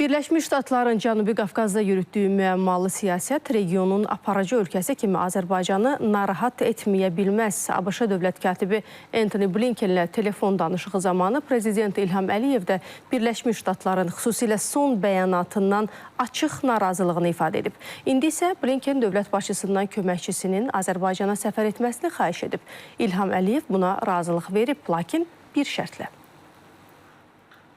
Birləşmiş Ştatların Cənubi Qafqazda yürütdüyü müəmmalı siyasət regionun aparıcı ölkəsi kimi Azərbaycanı narahat etməyə bilməz. ABŞ dövlət katibi Antony Blinkenlə telefon danışığı zamanı prezident İlham Əliyev də Birləşmiş Ştatların xüsusilə son bəyanatından açıq narazılığını ifadə edib. İndi isə Blinken dövlət başçısından köməkçisinin Azərbaycana səfər etməsini xahiş edib. İlham Əliyev buna razılıq verib, lakin bir şərtlə.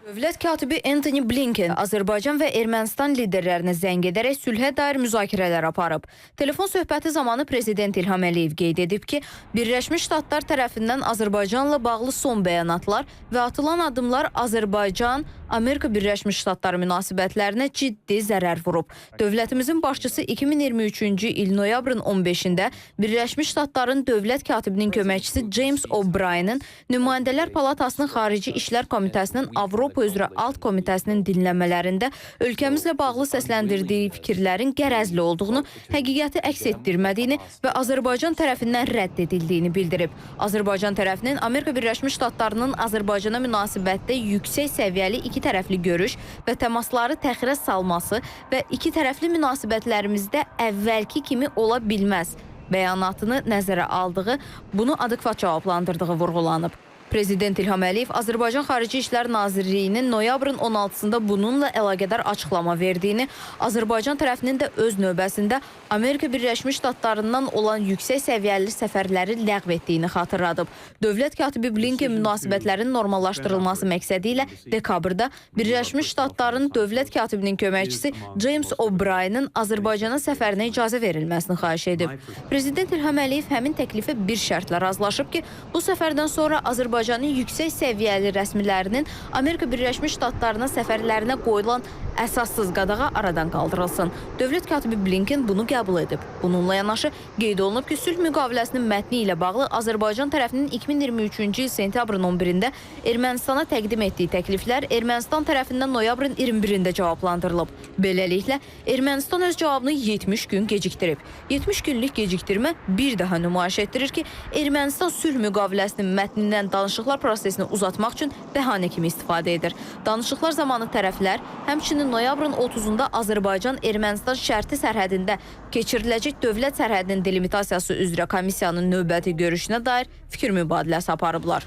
Dövlət katibi Antony Blinken Azərbaycan və Ermənistan liderlərinə zəng edərək sülhə dair müzakirələr aparıb. Telefon söhbəti zamanı prezident İlham Əliyev qeyd edib ki, Birləşmiş Ştatlar tərəfindən Azərbaycanla bağlı son bəyanatlar və atılan addımlar Azərbaycan, Amerika Birləşmiş Ştatları münasibətlərinə ciddi zərər vurub. Dövlətimizin başçısı 2023-cü il noyabrın 15-də Birləşmiş Ştatların dövlət katibinin köməkçisi James O'Brienin Nümayəndələr Palatasının Xarici İşlər Komitəsinin Avropa üzrə Alt Komitəsinin dinləmələrində ölkəmizlə bağlı səsləndirdiyi fikirlərin qərəzli olduğunu, həqiqəti əks etdirmədiyini və Azərbaycan tərəfindən rədd edildiyini bildirib. Azərbaycan tərəfinin Amerika Birləşmiş Ştatlarının Azərbaycana münasibətdə yüksək səviyyəli iki tərəfli görüş və təmasları təxirə salması və iki tərəfli münasibətlərimizdə əvvəlki kimi ola bilməz bəyanatını nəzərə aldığı, bunu adekvat cavablandırdığı vurğulanıb. Prezident İlham Əliyev Azərbaycan Xarici İşlər Nazirliyinin noyabrın 16-sında bununla əlaqədar açıqlama verdiyini, Azərbaycan tərəfinin də öz növbəsində Amerika Birləşmiş Ştatlarından olan yüksək səviyyəli səfərləri ləğv etdiyini xatırladıb. Dövlət katibi Blinken münasibətlərin normallaşdırılması məqsədi ilə dekabrda Birləşmiş Ştatların dövlət katibinin köməkçisi James O'Brienin Azərbaycana səfərinə icazə verilməsini xahiş edib. Prezident İlham Əliyev həmin təklifə bir şərtlə razılaşıb ki, bu səfərdən sonra Azərbaycanın yüksək səviyyəli rəsmilərinin Amerika Birləşmiş Ştatlarına səfərlərinə qoyulan əsassız qadağa aradan qaldırılsın. Dövlət katibi Blinken bunu qəbul edib. Bununla yanaşı qeyd olunub ki, sülh müqaviləsinin mətni ilə bağlı Azərbaycan tərəfinin 2023-cü il sentyabrın 11-də Ermənistana təqdim etdiyi təkliflər Ermənistan tərəfindən noyabrın 21-də cavablandırılıb. Beləliklə, Ermənistan öz cavabını 70 gün gecikdirib. 70 günlük gecikdirmə bir daha nümayiş etdirir ki, Ermənistan sülh müqaviləsinin mətnindən danışıqlar prosesini uzatmaq üçün bəhanə kimi istifadə edir. Danışıqlar zamanı tərəflər həmçinin noyabrın 30-da Azərbaycan-Ermənistan şərti sərhədində keçiriləcək dövlət sərhədinin delimitasiyası üzrə komissiyanın növbəti görüşünə dair fikir mübadiləsi aparıblar.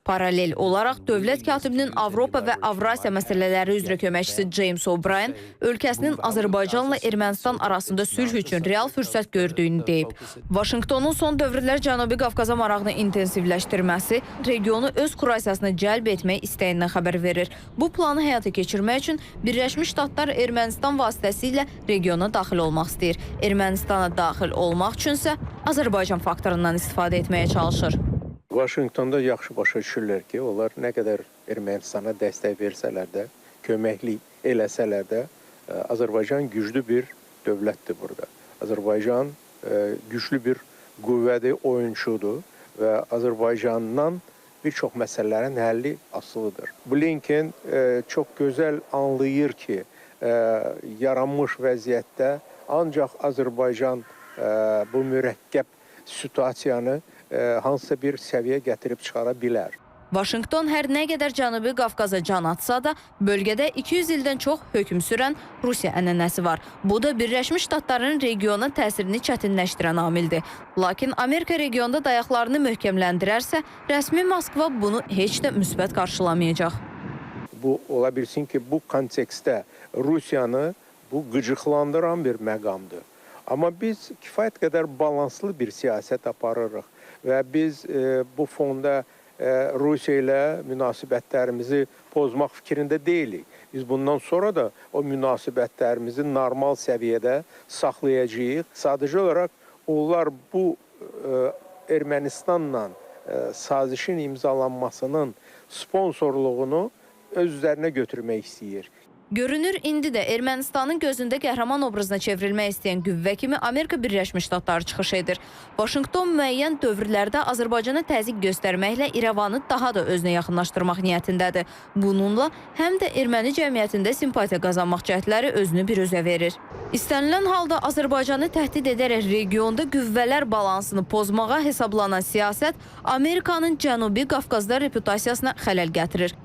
Paralel olaraq dövlət katibinin Avropa və Avrasiya məsələləri üzrə köməkçisi James O'Brien ölkəsinin Azərbaycanla Ermənistan arasında sülh üçün real fürsət gördüyünü deyib. Vaşinqtonun son dövrlər Cənubi Qafqaza marağını intensivləşdirməsi regionu öz kurasiyasına cəlb etmək istəyindən xəbər verir. Bu planı həyata keçirmək üçün Birləşmiş Ştatlar Ermənistan vasitəsilə regiona daxil olmaq istəyir. Ermənistana daxil olmaq üçünsə Azərbaycan faktorundan istifadə etməyə çalışır. Vaşinqtonda yaxşı başa düşürlər ki, onlar nə qədər Ermənistana dəstək versələr də, köməklik eləsələr də, Azərbaycan güclü bir dövlətdir burada. Azərbaycan güclü bir qüvvədir, oyunçudur və Azərbaycandan bir çox məsələlərin həlli asılıdır. Blinken çox gözəl anlayır ki, yaranmış vəziyyətdə ancaq Azərbaycan bu mürəkkəb situasiyanı hansısa bir səviyyə gətirib çıxara bilər. Vaşinqton hər nə qədər Cənubi Qafqaza can atsa da, bölgədə 200 ildən çox hökm sürən Rusiya ənənəsi var. Bu da Birləşmiş Ştatların regiona təsirini çətinləşdirən amildir. Lakin Amerika regionda dayaqlarını möhkəmləndirərsə, rəsmi Moskva bunu heç də müsbət qarşılamayacaq. Bu ola bilsin ki, bu kontekstdə Rusiyanı bu qıcıqlandıran bir məqamdır. Amma biz kifayət qədər balanslı bir siyasət aparırıq və biz bu fonda Rusiya ilə münasibətlərimizi pozmaq fikrində deyilik. Biz bundan sonra da o münasibətlərimizi normal səviyyədə saxlayacağıq. Sadəcə olaraq onlar bu Ermənistanla sazişin imzalanmasının sponsorluğunu öz üzərinə götürmək istəyir. Görünür, indi də Ermənistanın gözündə qəhrəman obrazına çevrilmək istəyən qüvvə kimi Amerika Birləşmiş Ştatları çıxış edir. Vaşinqton müəyyən dövrlərdə Azərbaycana təzyiq göstərməklə İrəvanı daha da özünə yaxınlaşdırmaq niyyətindədir. Bununla həm də erməni cəmiyyətində simpatiya qazanmaq cəhdləri özünü biruzə verir. İstənilən halda Azərbaycanı təhdid edərək regionda qüvvələr balansını pozmağa hesablanan siyasət Amerikanın Cənubi Qafqazda reputasiyasına xələl gətirir.